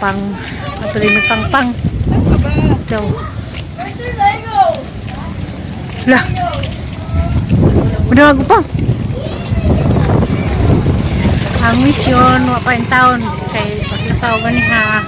Pangpang. Patuloy may pangpang. Daw. Lah. Udah pa. Ang mission, wa pa in town. Kay paglakaw gani ha.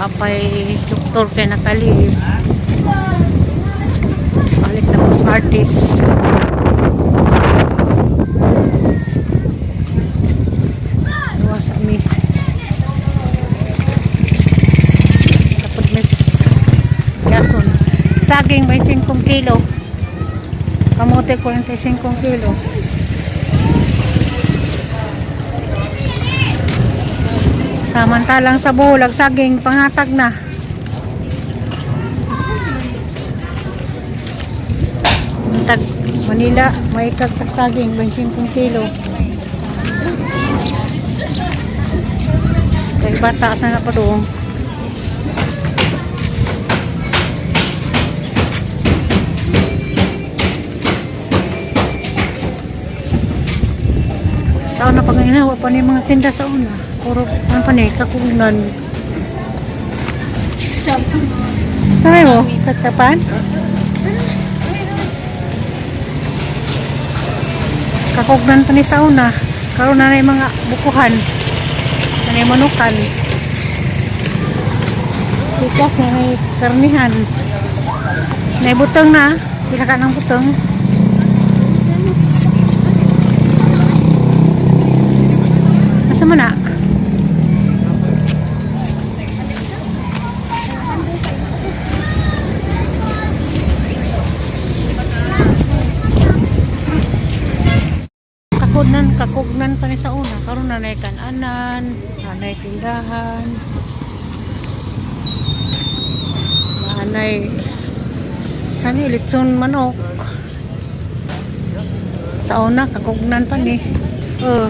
Apay doktor kay naka-leave. Balik na po sa artist. Duwa sa mi. Kapag Miss Jason. Saging 25 kilo. Kamote 45 kilo. Samantalang sa Bohol, ang saging pangatag na. Tag Manila, may saging 25 kilo. Kay bata sana pa doon. Sa una pag wa pa ni mga tinda sa una. Puro ano pa ni kakugnan. Sabi mo, katapan? Kakugnan pa ni sa una. Karon na yung mga bukuhan. Na yung manukan. Tikas na may karnihan. May butong na. Pila ka ng butong. Asa man na? Kakugnan, kakugnan pa ni sa una. Karon na nay kananan, anay tindahan. Anay sani litson manok. Sa una kakugnan pa ni. Oh.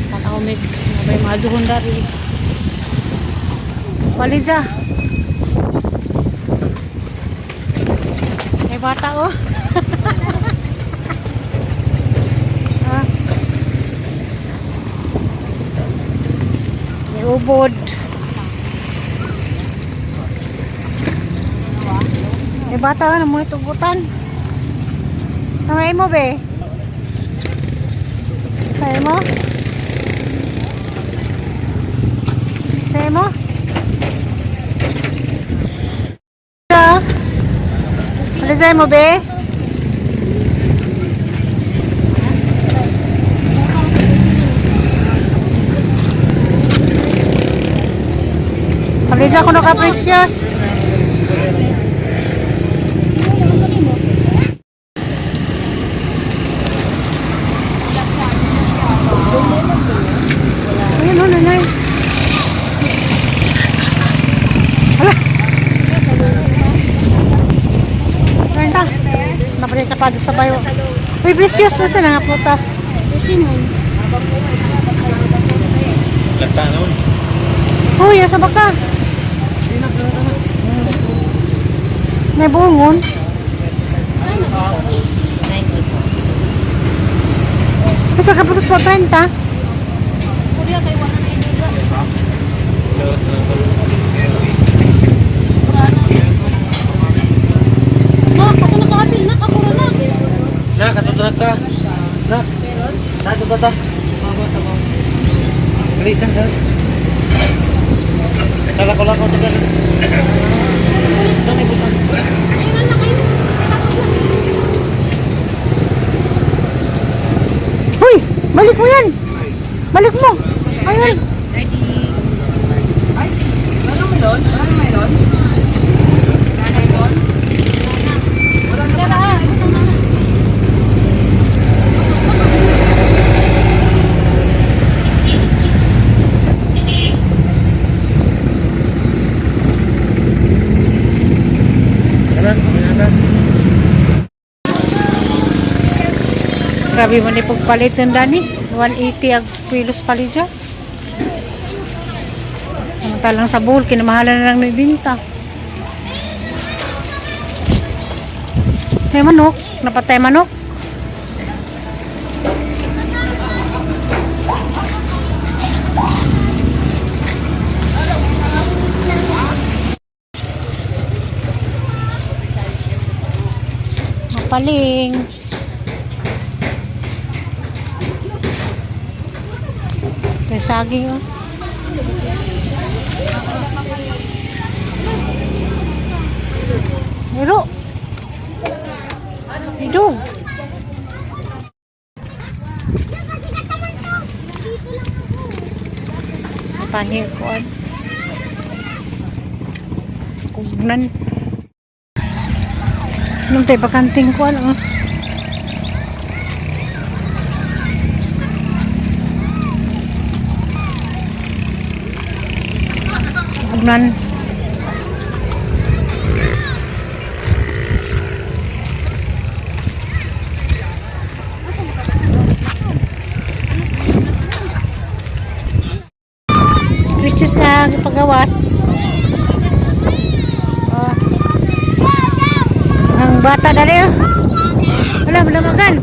Tanaw mig may mga duhon dari. Palidja. May bata oh. Ah. May ubod. May bata na muna tugutan. Samay mo be. Samay mo? Samay mo? Alizay mo be? Palidya ko na ka precious. Ayun oh, nanay. Hala. Renta. Napalay ka pa sa bayo. Uy, precious. Asa na nga prutas? Lata naman. Uy, asa ba ka? May bungon. Asa ka putos po 30? Na, katutulad ka. Na. Na, tutulad ta. Dali ka, dali. Kala ko lang ako tutulad. Saan ay butang? Uy, balik mo yan. Balik mo. Ayun. Ay, wala melon? Wala melon? Wala melon? Kana, kana. Grabe mo ni pagpalit ng dani. 180 ang kilos palit siya. Samantalang sa Bohol, kinamahalan na lang ng binta. May manok. Napatay manok. Paling. Kay saging oh. Pero Idog. Pangi ko. Kugnan. Nung tayo bakanting ko ano. Kugnan. Precious na pagawas. Oh. Ang bata dali oh. Wala, wala magan.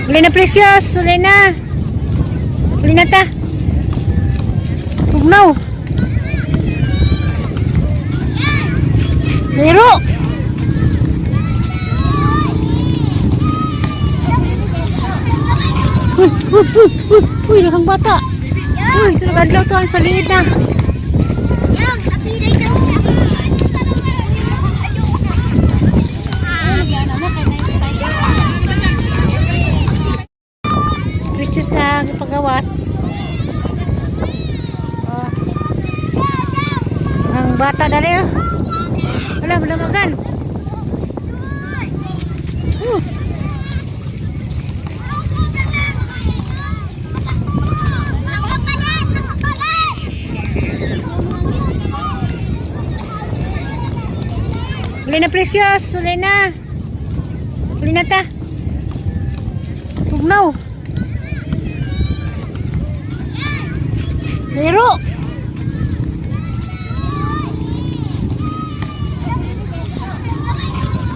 Uli na, Precious. Uli na. Uli na ta. Tugnaw. Liro. Uy, uy, uy, uy, uy, nakang bata. Uy, talaga to sa liit na. Precious na pagawas. Oh. Ang bata dali oh. Wala, wala magan. Uli na, Precious. Uli na. Uli na ta. Tugnaw. Liro.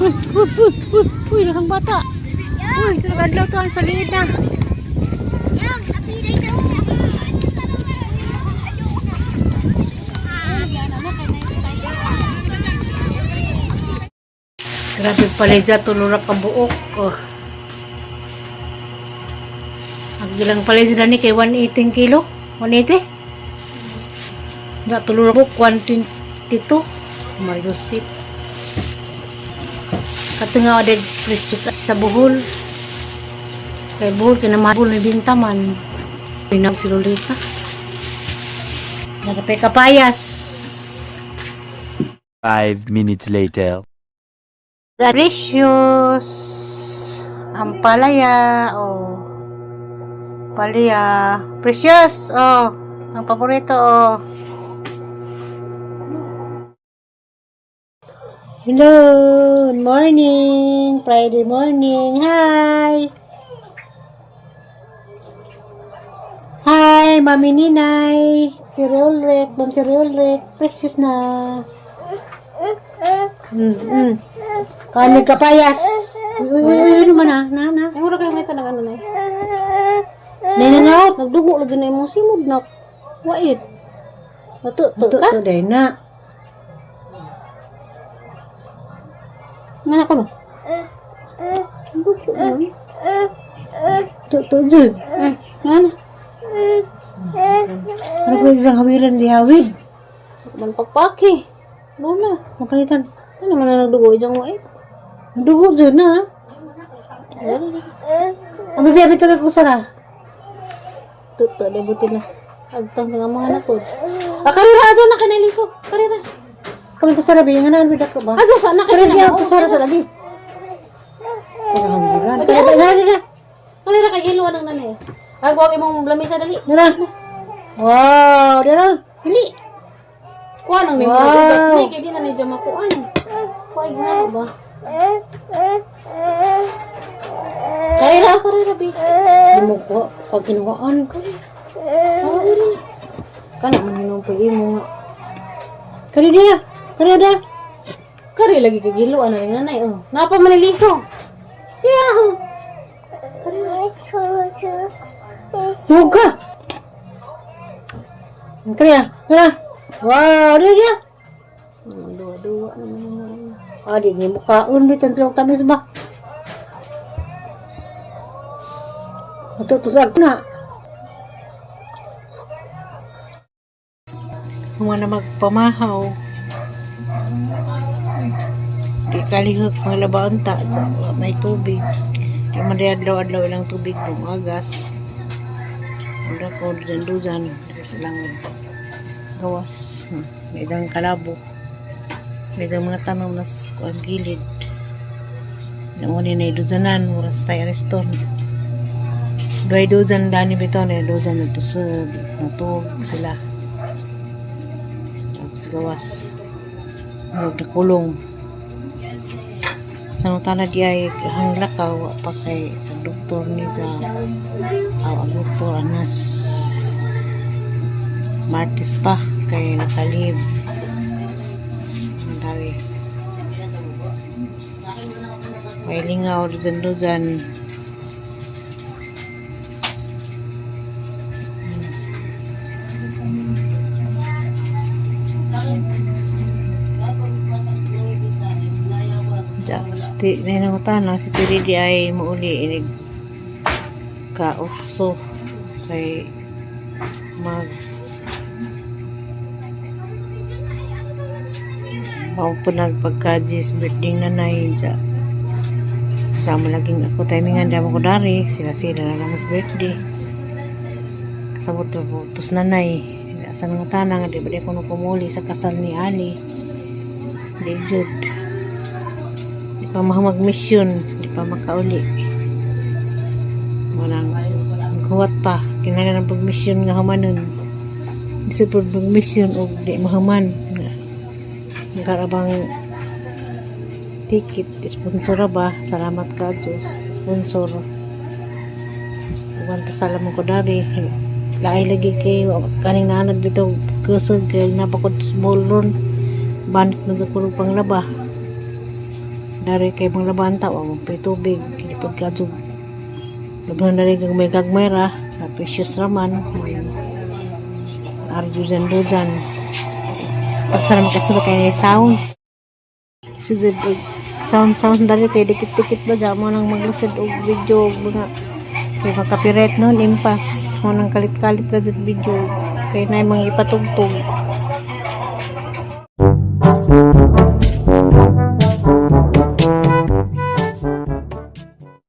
Uy, uy, uy, uy, uy, nakang bata. Uy, talaga to sa liit na. Grabe pala dyan, tulura ka buok. Oh. Ang gilang pala dyan ni kay 118 kilo. 180? Nga tulura buok, 122. Mariusip. Katunga adeg precious sa buhol. Kay buhol, kinamahol ni bintaman. Pinag si Lolita. Nagapay kapayas. 5 minutes later. Precious. Ang palaya, oh. Palaya. Precious, oh. Ang paborito, oh. Hello, good morning. Friday morning. Hi. Hi, Mami Ninay. Si Riolrek, Ma'am si Riolrek. Precious na. Kami kapayas. Uy, uy, uy, uy, ano man ah? Na, na. Ay, mura kayo ngayon ng ano na eh. Nay, na, na. Nagdugo lagi na imong simod na. Wait. Matuto Ito, ka? ito, day na. Nga na ko no? Dugo man. Ito, ito, dyan. Eh, nga na. Ano ko isang hawiran si Hawid? Ako man pagpaki. Lola. Mapalitan. Ito naman na nagdugo dyan wait. Dugo dyan na. Ang bibi, abi talaga ko sara. Tuto, debuti nas. Agtang nga mga anak ko. Ah, karira, ajo na kinaliso. Karira. Kami ko sara, biyan nga na, bidak ko ba? Ajo, sa na Karira, kinaliso. ko sara sa lagi. Tara, tara, tara. Karira, kay ilo ng nanay. Ay, huwag imong lamisa dali. Tara. Wow, dara. Dali. Kuha nang nimo Wow. ugat ni kay di na ni dyan makuan. Kuha nga ba? Karira, karira bi. Hindi mo ko pag kinuhaan ko. Oh, karira. Kana man hinuon pa imo nga. Kari dia. Kari dia. Kari lagi kay giluan na ning nanay oh. Napa man liso. Yeah. Oh. Buka. Kaya, tara. Wow, dia dia. Dua-dua naman yung nga. Ah, di ni mukaon di tantlong tamis ba? Ato to sa na. Mga na magpamahaw. Di kalihok mga labaon ta sa may tubig. Di man di adlaw-adlaw ilang tubig bumagas. Wala ko dudan-dudan. Silang gawas. May isang kalabo. May isang mga tanom na sa kuang gilid. Nauna na idudanan. Oras tayo areston. Duay dozan dani bitaw na dozan na tusod. Natug sila. Tapos gawas. Murag nakulong. Sa nung di ay hanglakaw wa pa kay ang doktor ni sa aw ang doktor anas Martes pa kay nakalib. Ang dami. May lingaw dudan-dudan. Ja, si nangutan si Tiri di ay muuli inig ka-otso kay mag Mao po nagpagka-jis birthday nanay ja. Kasama laging ako timingan damo ko dari sila sila na lang mas birthday. Kasabot po tos nanay. Sa nangutana nga di ba di ako kumuli sa kasal ni Ali. Di jud. Di pa mag-mission, di pa makauli. Walang huwat pa. Kinahanglan ang pag-mission nga humanon. Di sa pag-mission og di mahuman. Ang karabang ticket, sponsor ba? Salamat ka Diyos. Sponsor. Uwan ta salam ko dari. Laay lagi kay kaning naanad bitaw kusog kay napakod small ron. Banit na sa kulog panglaba. Dari kay panglaban ta wa mo pay tubig. Hindi pud ka jud. Labahan dari kag may gagmay ra, na precious ra man. Arjudan dudan. Pagsaram ka sa kay sound. Suzod og sound sound dari kay dikit-dikit ba ja mo nang maglusod og video og mga kay makapirate noon impas mo nang kalit-kalit ra jud video kay nay mga ipatugtog.